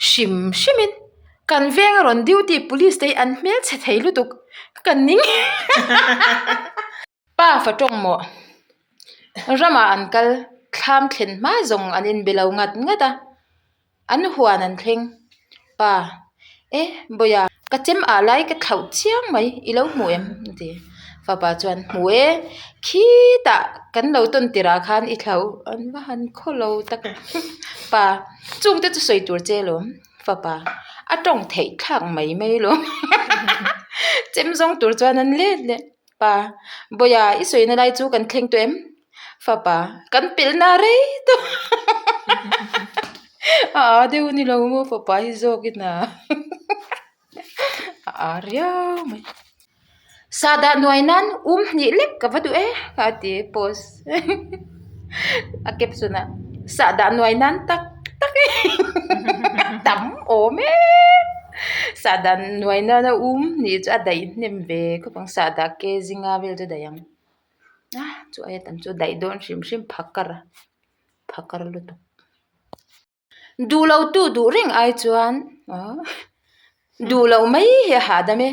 Hrim hrimin kan venga rawn duty police te hi an hmelchhe thei lutuk ka ning. Pa fa tawng maw? Ramah an kal, thlam thlen hma zawng an inbe lo ngat ngat a, an huan an thleng. Pa, E, Bawia, ka chem ah lai ka thlauh chiang mai, i lo hmu em? a ti. Fapa chuan, Hmu e, khitah kan lo tawn tirah khan i thlauh, an va han khaw lo tak. Pa, Chungte chu sawi tur che alawm. Fapa, A tawng theih thlak mai mai alawm. Chem zawng tur chuan an let leh. Pa, Bawia, i sawina lai chu kan thleng tawh em? Fapa, Kan pelhna rei tawh a a deuh ni lo maw fapa hi zawkin a a a riau mai. Sahdah nuai nan um hnih lek ka va duh e a ti post a caption ah sahdah nuai nan tak tak e tam awm e sahdah nuai nana um hnih chu a daih hnem ve khawp ang sahdah ke zinga vel chu daih ang a chu aia tam chu daih dawn hrim hrim phakar phakar lutuk. Duh lo tu duh reng ai chuan duh loh mai hi a hahdam e.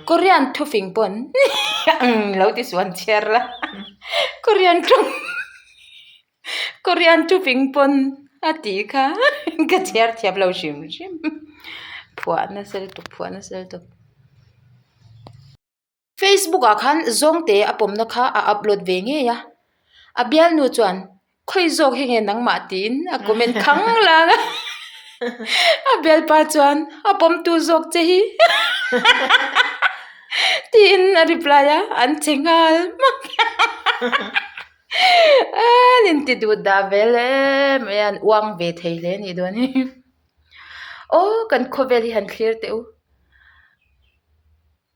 Korean thufing pawn ang lo ti suan chhiar la Korean tawng Korean thufing pawn a tih kha ka chhiar thiam lo hrim hrim phuah nasa lutuk phuah nasa lutuk. Facebook ah khan zawngte a pawmna kha a upload ve ngei a, a bialnu chuan khawi zawk hi nge nangmah tiin a comment khang lang a, a bialpa chuan a pawmtu zawk che hi tiin a reply a, an che nghal hmak an inti duh dah vel em mai a, an uang ve thei hle a nih dawn hi aw kan khawvel hi han thlir teh u.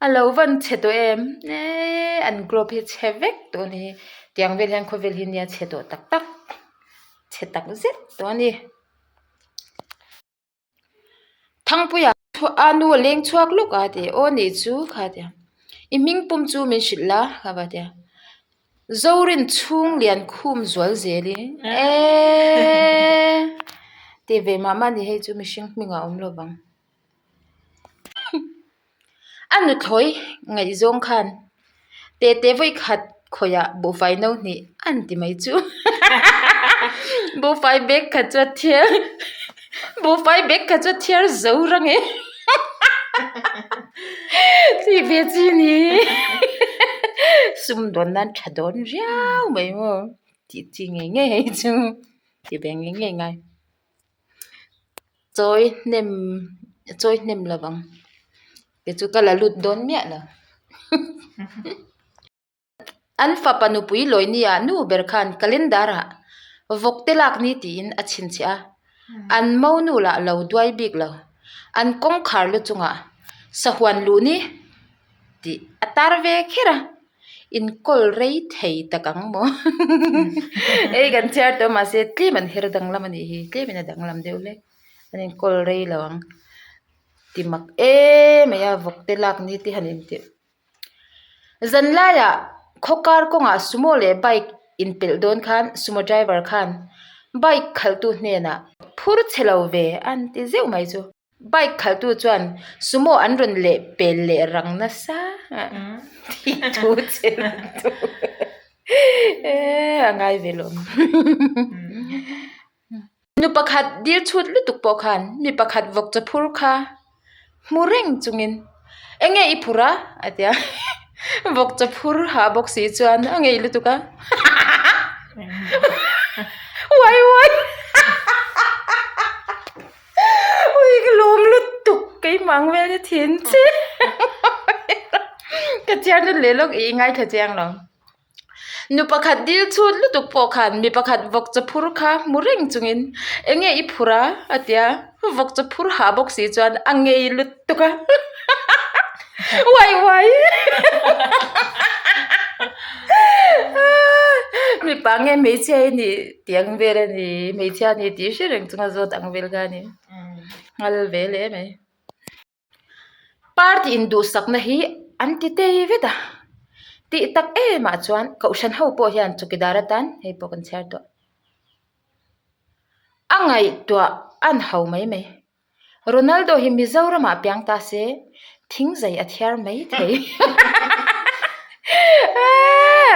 A lo van chhe tawh em eee an globe hi chhe vek tawh a ni tiang vel hian khawvel hi nia chhe tawh tak tak chhe tak zet tawh a ni. Thangpuia a nu a leng chhuak lawk a ti aw nih chu kha a ti a i hming pum chu min hrilh la kha va ti a Zorin chhung lian khum zual zel i eeee ti ve mah mah a ni hei chu mihring hming a awm lo vang. A nuthlawi ngaihzawng khan tete vawi khat khawiah buhfai no hnih an ti mai chu buhfai bag khat chu a thiar buhfai bag khat chu a thiar zo rang e tih ve chi ni sumdawn nan tha dawn riau mai maw tih chi ngei ngei hei chu ti ve ngei ngei ngai. Chawi hnem chawi hnem lo vang te chu ka la lut dawn miah lo an fapa nupui lawi ni ah nu ber khan calendar ah vawk te lak ni tiin a chhinchhiah a an monu lah lo duai bik lo an kawngkhar lu chungah sahuan luh ni tih a tar ve kher a inkawl rei thei tak ang maw hei kan chhiar tawh mahse tlem an her danglam a nih hi tlem in a danglam deuh hlek an inkawl rei lo ang ti mak em mai a vawk te lak ni te han intih zan laiah khaw kar kawngah sumo leh bike inpelh dawn khan sumo driver khan bike khalh tu hnenah phur chhe lo ve an ti zeuh mai chu. Bike khalhtu chuan sumo an rawn leh pel leh rang nasa tih thu che a ngai ve lo. Nu pakhat dil chhut lutuk pawh khan mi pakhat vawk chaw phur kha hmu reng chungin enge i phur a a ti a vawk chaw phur hah bawk si chuan a ngei lutuk a uai uai. Ui ka lawm lutuk keimah ang vel hi thin che ka chiang lut leh lawk i ngaithla chiang lo nu pakhat dil chhut lutuk pawh khan mi pakhat vawk chaw phur kha hmu reng chungin enge i phur a a ti a vawk chaw phur hah bawk si chuan a ngei lutuk a uai uai mipa nge hmeichhia hi nih tih ang vel a ni hmeichhia a ni tih hre reng chunga zawt ang vel kha a ni nghal ve hle mai party induhsakna hi an ti tei vet a tih tak em ah chuan kohhran ho pawh hian chawkidar atan hei pawh kan chhiar tawh a ngaihtuah an ho mai mai. Ronaldo hi Mizoramah piang ta se thingzai a thiar mai thei.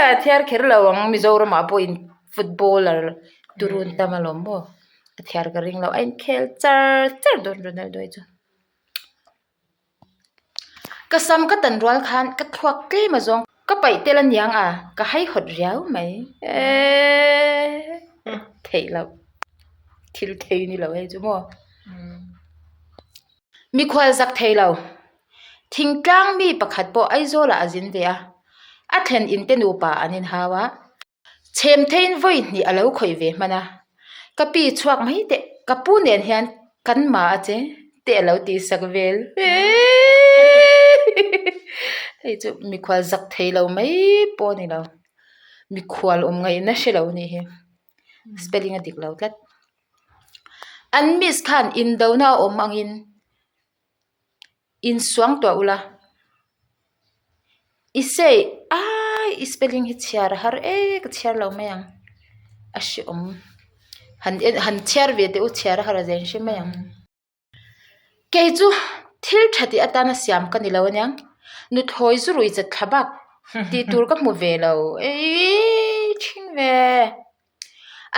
A thiar kher lo ang Mizoramah pawhin footballer turun tam alawm maw a thiar ka ring lo a inkhel char char dawn Ronaldo hi chu. Ka sam ka tan rual khan ka thluak tlem a zawng ka paih tel aniang a ka haihawt riau mai eeee theih loh thil thei ni lo hei chu maw mikhual zak thei lo thingtlang mi pakhat pawh Aizawl ah a zin ve a a thlen in te nupa an inhau a. Chhem theiin vawi hnih a lo khawih ve hman a, ka pi chhuak mai teh, ka pu nen hian kan ma a che teh a lo tih sak vel hei chu mikhual zak thei lo mai pawh a ni lo, mikhual awm ngaihna hre lo a nih hi, spelling a dik lo tlat. An miss khan indona a awm angin. Insuang tuah ula. I say ai i spelling hi chhiar a har e ka chhiar lo mai ang a hreawm han en han chhiar ve teh u chhiar a har a zeng hre mai ang. Kei chu thil tha tih atana siam ka ni lo aniang nuthlawi zu rui chat thla bak tih tur ka hmu ve lo eii thing ve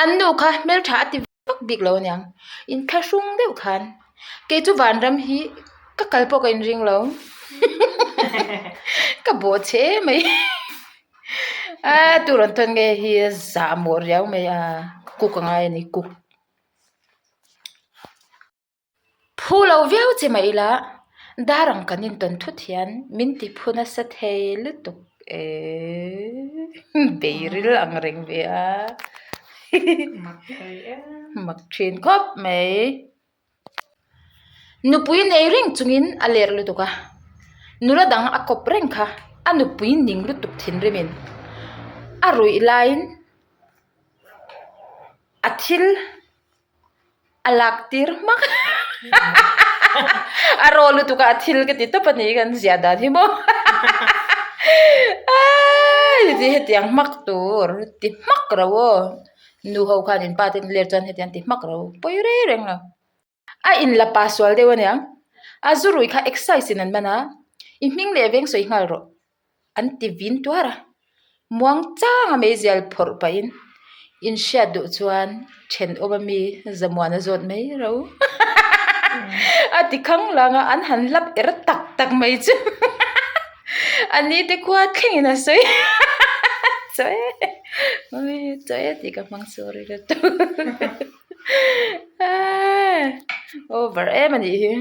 an nu kha hmeltha a ti. vak bik lo aniang inthlahrung deuh khan kei chu vanram hi ka kal pawh ka inring lo ka bawh chhe mai a tu rawn thawn nge hi zah mawh riau mai a cook a ngai a ni cook. Phu lo viau che mah ila dar ang kan intawn thut hian min ti phu nasa thei lutuk eee beiril ang reng ve a mak thin khawp mai. Nupui nei reng chungin a ler lutuk a, nula dang a kawp reng kha a nupui ning lutuk thinrimin a ruih laiin a thil. A lak tir hmak a raw lutuk a a thil ka ti tawp a ni kan ziah dan hi maw aii hetiang hmak tur ti hmak ro aw nu ho khan in pa te ler chuan hetiang ti hmak ro pawi reng reng lo a in la pa sual deuh aniang a zu rui kha exercise in an man a i hming leh veng sawi nghal rawh. an ti vin tuar a, muang chang a meizial phawrh pahin in hriat duh chuan thenawm ami Zamuana zawt mai ro a ti khang lang a an han hlap er tak tak mai chu a ni te khua thlengin a sawi chaw e chaw e tih ka hmang sorry lutuk over em a nih hi.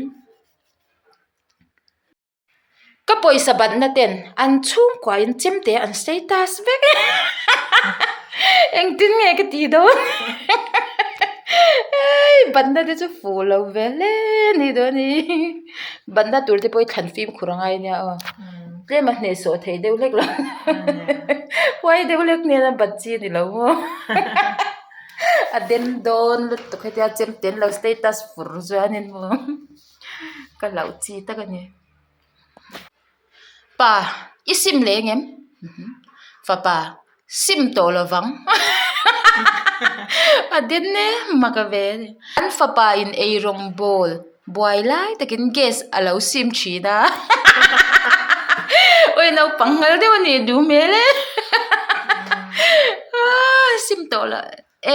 Ka pawisa batna ten an chhungkuain chemte an status vek e engtin nge ka tih dawn hei batna te chu fuh lo ve hle a ni dawn a ni batna tur te pawh hi thlan fimkhur a ngai ania aw tlem a hnehsawh theih deuh hlek lo huai deuh hlek nena bat chi a ni lo maw a den dawn lutuk hetia chemte an lo status fur chuanin maw. Ka hlauh chi tak a ni. Pa, i sim leh engem? Fapa, sim tawh lo vang. A den e, mak a ve a ni. An fapa in eirawng bawl buai lai takin gas a lo sim thin a. Awi naupang nghal deuh a ni duh hmel e. Sim tawh lo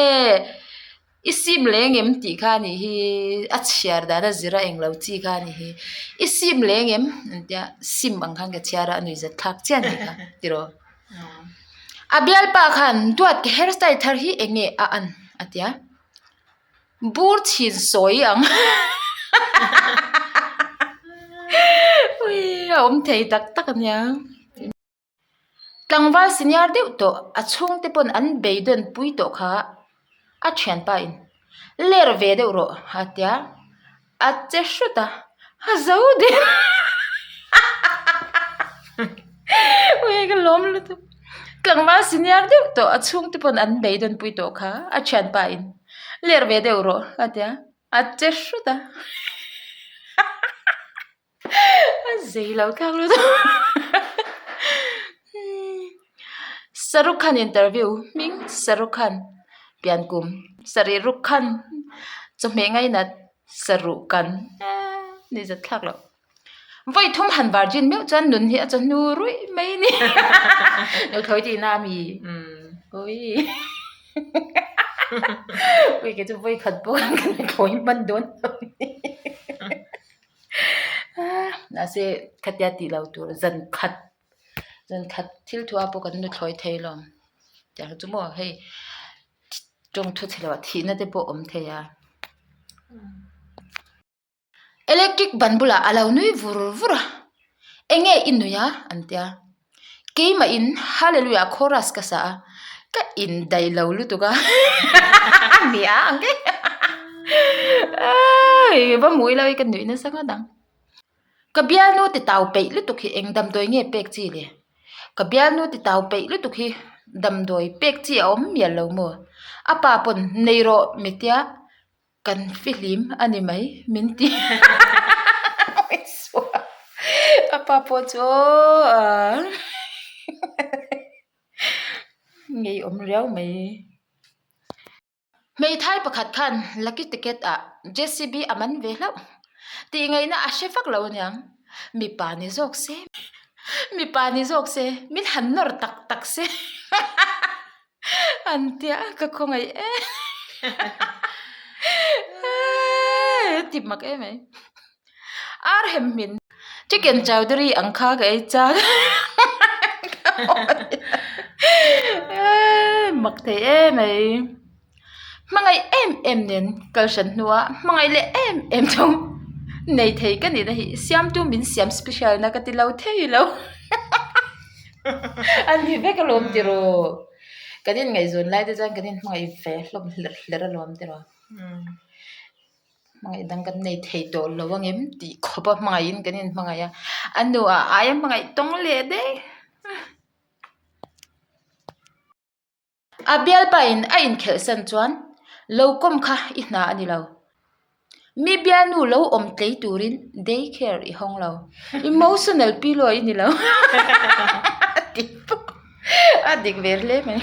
e. I sim leh engem tih kha a nih hi a chhiar dan a zir a englo chi kha a nih hi i sim leh engem an tia sim ang khan ka chhiar a a nuihzat thlak chiah a nih kha tiraw a bialpa khan duat ka hair style thar hi eng nge a an a tia bur chhin sawi ang a awm thei tak tak a nia. Tlangval senior deuh tawh a chhungte pawn an beidawn pui tawh kha a thianpa in ler ve deuh rawh a tia a che hrut a a zo der ui ka lawm lutuk tlangval senior deuh tawh a chhungte pawn an beidawn pui tawh kha a thianpa in ler ve deuh rawh a tia a che hrut a. A zei lo thlak lutuk Saruk Khan interview hming Saruk Khan pian kum sarih ruk khan chawhmeh ngainat saruh kan. Nuihzat thlak loh. Vawi thum han virgin meuh chuan nun hi a chawhnu ruih mai a ni. Nuthlawi tihna a mi? Awii. Ui kei chu vawi khat pawh ka nuthlawi hman dawn lo ni. Mahse khatia tih lo tur zan khat zan khat thil thu ah pawh kan nuthlawi thei lo. Tiang chu maw hei tawng thu chhe loh ah thihna te pawh awm thei a. Electric ban bulah a lo nui vur vur a, enge i nui a an ti a, keimah in hallelujah chorus ka sa a, ka in daih lo lutuk a nia ang e aii va hmuh ila ka nuih nasa ngawt ang. Ka bialnu ti tau peih lutuk hi eng damdawi nge pek chi le? Ka bialnu ti tau peih lutuk hi damdawi pek chi a awm mial lo maw? A pa pawn nei rawh mitia. Kan fihlim a ni mai min ti a pa pawh chu aw ngeiawm riau mai. Hmeithai pakhat khan lucky ticket ah JCB a man ve hlauh tih ngaihna a hre vak lo aniang mipa ni zawk se mipa ni zawk se min han nawr tak tak se. An tia ka khawngaih em ti mak em mai. Ar hem hmin chicken chowdhury ang kha ka ei chak mak thei em mai. Hmangaih em em nen kal hran hnuah hmangaih leh em em tho nei thei ka nihna hi siamtu min siam special na ka ti lo thei lo. A ni vek alawm tiraw? Kan inngaihzawn lai te chuan kan inhmangaih ve hlawm hlerh hlerh alawm tiraw? Hmangaih dang kan nei thei tawh lo ang em tih khawp a hmangaihin kan inhmangaih a, a nuah aia hmangaih tawng leh daih. A bialpain a inkhelh san chuan lo kawm kha i hna a ni lo. Mi bialnu lo awm tlei turin day care i hawng lo. Emotional pillow i ni lo. A ti bawk. A dik ve hle mai.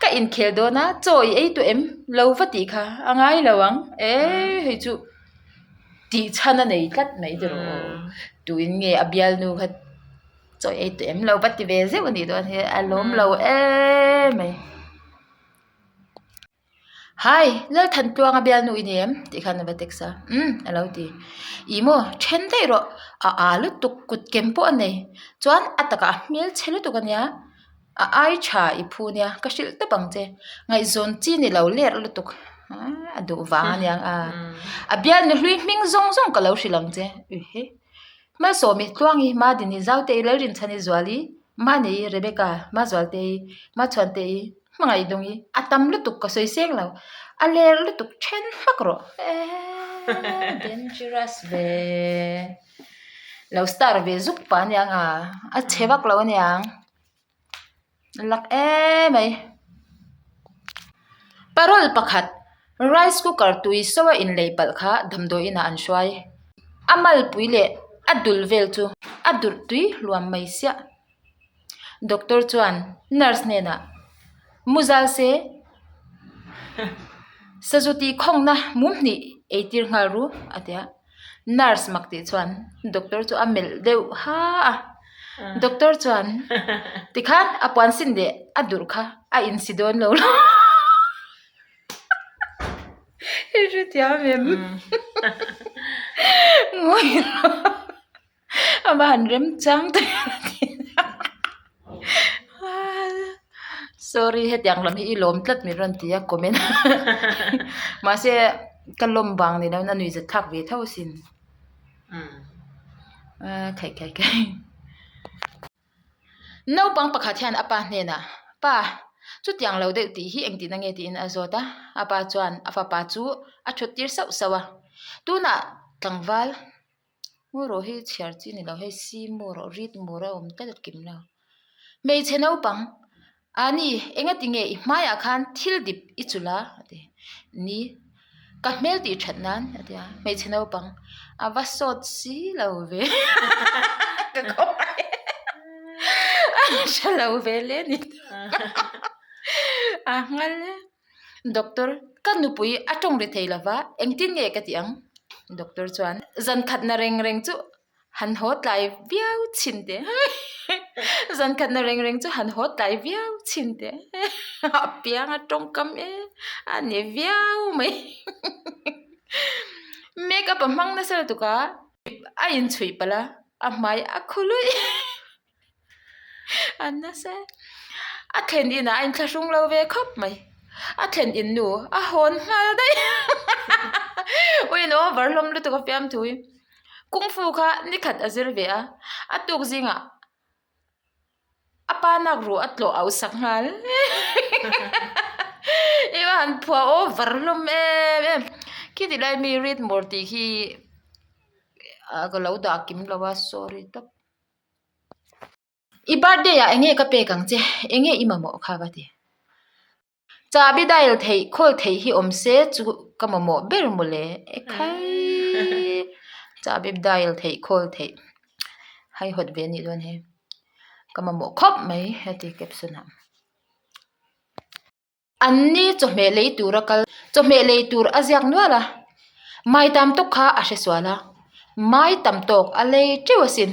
Ka inkhel dawn a, chaw i ei tawh em? Lo va tih kha a ngai lo ang. Eii hei chu tih chhan a nei tlat mai tiraw. Tuin nge a bialnu kha. Chaw ei tawh em lo va ti ve zeuh a nih dawn hi a lawm lo em mai. Hi Lalthantluanga bialnu i ni em tih khan a va text a umm a lo ti ih maw then daih rawh a aa lutuk kut kem pawh a nei chuan a takah a hmel chhe lutuk a nia a ai tha i phu nia ka hrilh tawp ang che ngaihzawn chi ni lo ler lutuk a duh vang a nia a bialnu hlui hming zawng zawng ka lo hrilh ang che ehe. Malsawmi, Tluangi, Madini, Zautei, Lalrinchhani, Zuali, Manei, Rebecca, Mazualtei, Machhuantei, Hmangaih Dungi, a tam lutuk ka sawi seng lo, a ler lutuk then hmak rawh. Eeii dangerous ve. Lo star ve zuk pah aniang a, a chhe vak lo aniang. Lak emai. Parole pakhat rice cooker tui so a inlei palh kha damdawi inah an hruai. A malpui leh a dul vel chu a durh tui hluam mai siah. Doctor chuan nurse hnenah mu zal se sazu tih khawngna mum hnih eitir nghal ru a ti a. Nurse mak tih chuan doctor chu a melh deuh ha a doctor chuan tikhan a puan sin leh a durh kha a insi dawn lo lo i hrethiam em ngawi rawh a va han rem chang ta sorry hetiang lam hi i lawm tlat min rawn ti a comment mahse ka lawm vang ni loin a nuih zat thlak ve tho asin khaih khaih khaih naupang pakhat hian a pa hnenah pa chutiang lo deuh tih hi engtin ange tiin a zawt a a pa chuan a fapa chu a thut tir sauh sauh a tunah tlangval. Maw rawh hi chhiar chi ni lo hei si maw rawh rit maw rawh a awm tlat kim lo. Hmeichhe naupang a ni enga ti nge i hmaiah khan thil dip i chulh a a ti ni ka hmel tih that nan a ti a hmeichhe naupang a va sawt si lo ve ka khawngaih a hre lo ve hle a ni a nghal e doctor ka nupui a tawng ri thei lo va engtin nge ka tih ang. Doctor chuan zan khatna reng reng chu han haw tlai viau chhin teh zan khatna reng reng chu han haw tlai viau chhin teh a piang a tawngkam e a ni viau mai make up a hmang nasa lutuk a a inchhuih palh a a hmai a khu luih. A nasa e. A thlen inah a inthlahrung lo ve khawp mai. A thlen in nu a hawn nghal daih. Ui in over hlawm lutuk a fiamthu hi. Kung fu kha ni khat a zir ve a, a tuk zingah a pa nak ruh a tlawh auh sak nghal. I va han phuah over hlawm em em. Khiti lai mi read more tih khi ka lo dah kim lo a sorry tawp. I birthday ah enge ka pek ang che enge i mamawh kha ka ti. Chahbi dial theih call theih hi awm se chu ka mamawh ber mawle ekhai chahbi dial theih call theih haihawt ve anih dawn hi ka mamawh khawp mai heti caption ah. An ni chawhmeh lei tur a kal chawhmeh lei tur a ziak nual a mai tam tawk kha a hre sual a mai tam tawk a lei teuh asin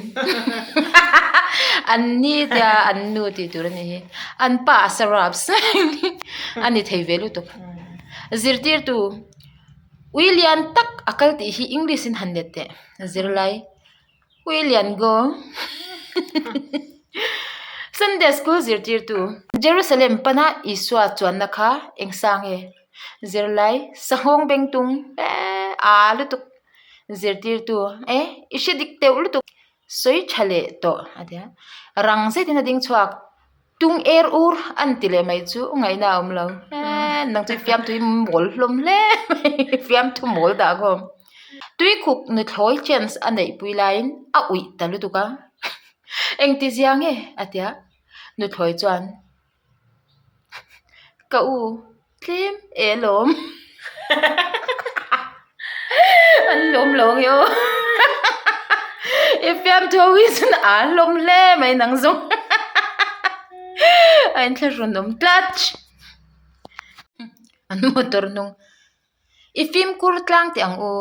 an ni tia an nu tih tur a nih hi an pa a saraps a ni thei ve lutuk zirtirtu ui lian tak a kal tih hi english in han let teh zirlai. William Go Sunday School zirtirtu Jerusalem pana Isua chuanna kha eng sang nge? Zirlai Sanghawng Bengtung eh aa lutuk zirtirtu eh i hre dik teuh lutuk sawi tha leh tawh a ti a rang zetin a ding chhuak. Tung er ur an ti leh mai chu ngaihna a awm lo eee nang chu fiamthu hi mawl hlawm hle mai fiamthu mawl dah khawm tuikhuk nuthlawi chance a neih pui laiin a uih ta lutuk a engti zia nge a ti a nuthlawi chuan ka u tlem e lawm an lawm lo ang e aw i fiamthu ho hi chuan a hlawm hle mai nang zawng a inthlahrun awm tlat an motor hnung i fimkhur tlang teh ang u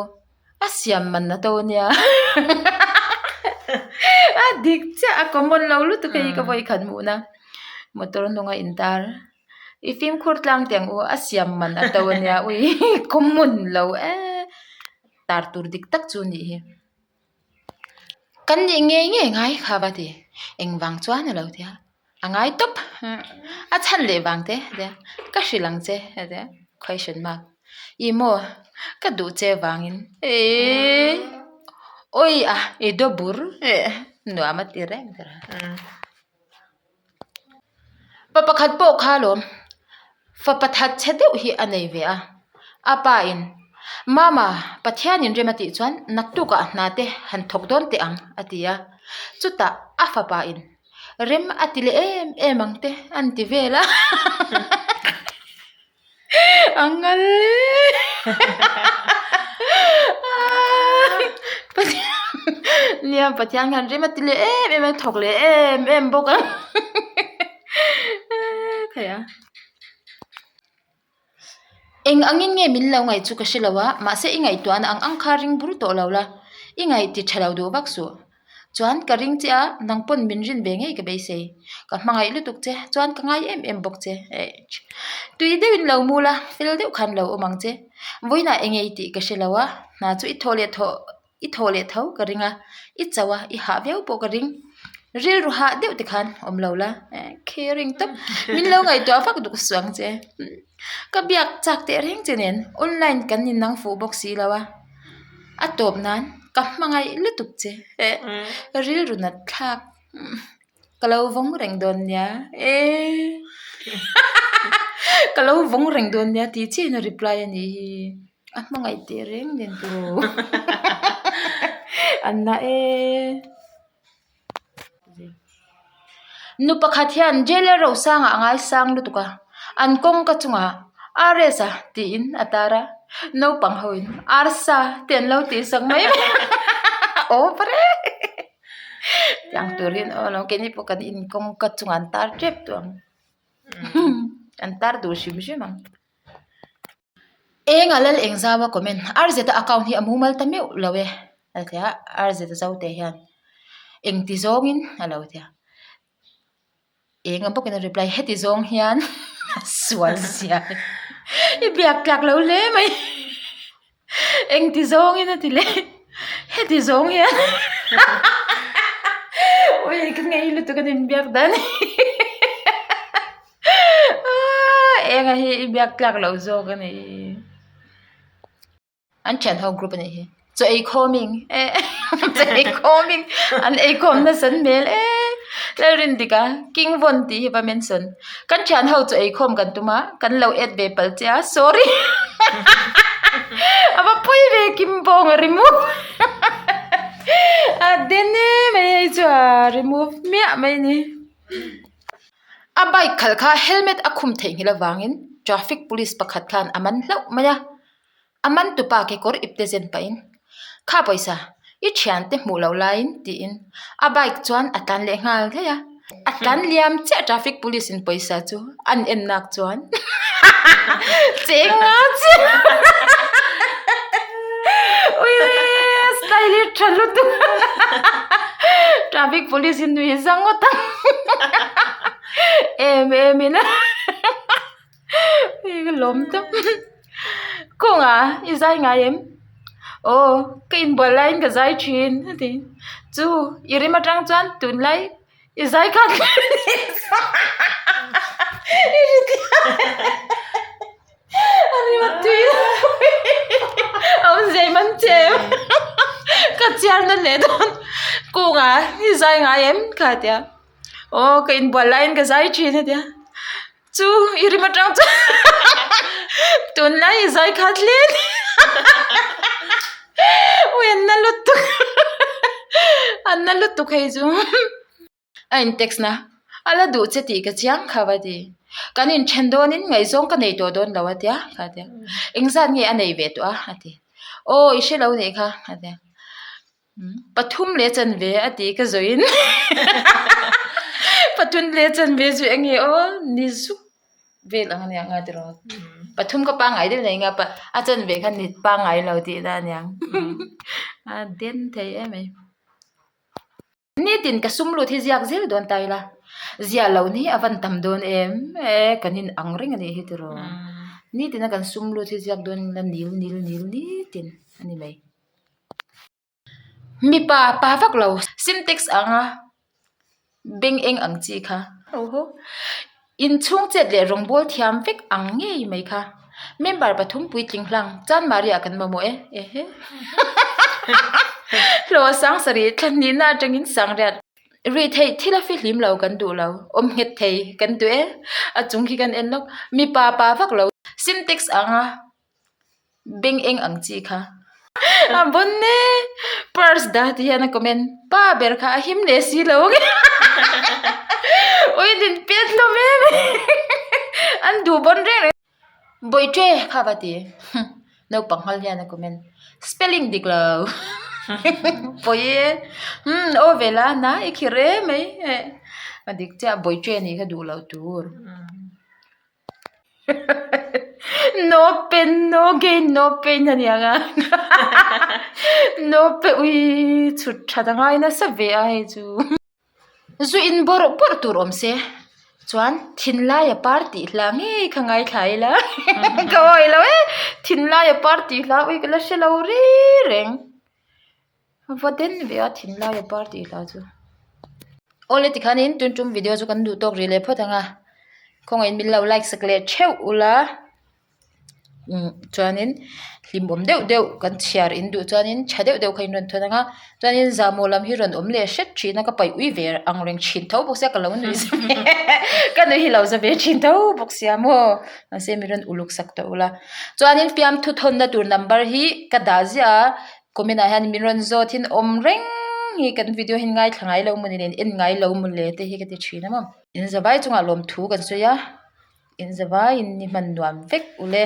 a siam man a to ania a dik chiah a common lo lutuk hei ka vawikhat hmuhna motor hnunga intar. I fimkhur tlang teh ang u a siam man a to ania ui common lo e tar tur dik tak chu anih hi kan nih ngei ngei ngai kha va ti engvang chuan a lo ti a a ngai tawp a chhan leh vang te a tia ka hrilh ang che a tia question mark ih maw ka duh che vangin eee awi a i daw bur nuam a ti reng ber a. Pa pakhat pawh kha alawm fapa that chhe deuh hi a nei ve a a pa in mama Pathian in rem a tih chuan naktuk ah hna te han thawk dawn teh ang a ti a chutah a fapa in rem a ti leh em em ang te an ti vel a. A ngal nia Pathian khan rem a ti leh em em a thawk leh em em bawk a khaih a eng angin nge min lo ngaih chu ka hre lo a mahse i ngaihtuahna ang ang kha ring bur tawh lo la i ngaih ti tha lo duh vak suh. Chuan ka ring che a, nang pawn min rin ve ngei ka beisei. Ka hmangaih lutuk che, chuan ka ngai em em bawk che. Tui deuhin lo mul a, fel deuh khan lo awm ang che. Vawiinah eng nge i tih ka hre lo a, hna chu i thawh leh thawh i thawh leh tho ka ring a, i chauh a, i hah viau pawh ka ring. Rilru hah deuh te khan awm lo la, caring tawp. Min lo ngaihtuah vak duk suh ang che. Ka biak chak teh reng che nen online kan innang fuh bawk si lo a. A tawp nan ka hmangaih lutuk che eh rilru nat thlak ka lo vawng reng dawn nia eh ka lo vawng reng dawn nia tih chiah in a reply a nih hi a hmangaih teh reng nen tiraw an na e. Nu pakhat hian jailer Rosanga a ngaisang lutuk a, an kawngka chungah RS a tiin a tar a, naupang ho in Rsa te an lo tih sak mai mai aw pare tiang tur hian aw lo keini pawh kan in kawngka chungah an tar tep tawh ang an tar duh hrim hrim ang. Eng a lal eng zau a comment RZ a account hi a mumal ta meuh lo e a ti a RZ a zo te hian engti zawngin a lo ti a eng a bawkin a reply heti zawng hian a sual zia i biak tlak lo hle mai engti zawngin a ti leh heti zawng hian ui ka ngei lutuk a nin biak dan Enga hi i biak tlak loh zawk a ni. An thian ho group a nih hi. Chaw ei khawming eh chaw ei khawming an ei khawm nasa an hmel e Lalrin dik a king vawn tih hi va mention kan thian ho chaw ei khawm kan tum a kan lo add ve palh che a sorry a va pawi ve kim bawng a remove a den em mai hei chu a remove hmiah mai a ni. A bike khalh kha helmet a khum theihnghilh avangin traffic police pakhat khan a man hlauh mai a, a man tupa kekawr ipte zen pahin kha pawisa i thiante hmuh loh laiin tiin a bike chuan a tlan leh nghal daih a, a tlan liam chiah traffic police in pawisa chu an en nak chuan cheng nga chiah ui style hi tha lutuk traffic police in nui zang ngawt ang em em in hei ka lawm tawp kawngah i zai ngai em aw ka inbual laiin ka zai thin a ti chu i rim atang chuan tunlai i zai khan a rim a tui a awm zai man che em ka chiar na leh dawn kawngah i zai ngai em kha a tia aw ka inbual laiin ka zai thin a tia chu i rim atang chuan tunlai i zai khat hle a ni ui an na lutuk an na lutuk hei chu a in text na a la duh che tih ka chiang kha va ti kan inthen dawnin ngaihzawng ka nei tawh dawn lo a tia kha a tia engzat nge a nei ve tawh a a ti aw i hre lo nih kha a tia. Pathum leh chanve a tih ka zawhin pathum leh chanve chu eng nge aw ni zuk vel ang aniang a tiraw pathum ka pangngai deuh nei nga a chanve kha ni pangngai lo tih na aniang a den thei em mai. Nitin ka sum lut hi ziak zel dawn ta ila ziah loh ni a van tam dawn em e kan in ang reng anih hi tiraw nitin a kan sum lut hi ziak dawn ila nil nil nil nitin a ni mai. Mipa pa vak lo sintex anga beng eng ang chi kha inchhung chet leh rawngbawl thiam vek ang ngei mai kha member pathum puitling hlang chanmari ah kan mamawh e ehe hlawh sang sarih thla hnihna atangin sangriat rih theih thil a fihlim lo kan duh lo awm nghet thei kan duh e a chung khi kan en lawk mipa pa vak lo sintex anga. Beng eng ang chi kha. A bon e purse dah ti hian a comment pa ber kha a him leh si lo ang e ui din pet hlawm em an duh bon reng reng Bawihte kha va ti naupang nghal hian a comment spelling dik lo pawi e umm aw ve la na i khirh em mai a dik chiah Bawihte nih kha duh loh tur. No pen no gain no pain a niang a no pe ui chhut that a ngai nasa ve a hei chu zu in bawrh bawrh tur awm se chuan thinlai a par tih hla ngei kha ngaithla ila ka awih lo e thinlai a par tih hla ui ka la hre lo reng reng. Va den ve a thinlai a par tih hla chu. Awle tikhanin tun tum video chu kan duh tawk rih leh phawt ang a khawngaihin min lo like sak leh theuh ula umm chuanin hlimawm deuh deuh kan chhiar in duh chuanin tha deuh deuh kha in rawn thawn ang a chuanin zahmawh lam hi rawn awm leh hret thin a ka paih ui ve ang reng thin tho bawk sia ka lo nuih za ve ka nuih hi lo za ve thin tho bawk sia maw mahse mi rawn uluk sak tawh ula chuanin fiamthu thawnna tur number hi ka dah ziah a. Comment ah hian min rawn zawt hin awm reng hi kan video hi ngaithla ngai lo maw ni nen en ngai lo maw le te hi ka ti thin a maw. In zavai chungah lawmthu kan sawi a, in zavaiin ni hman nuam vek ule.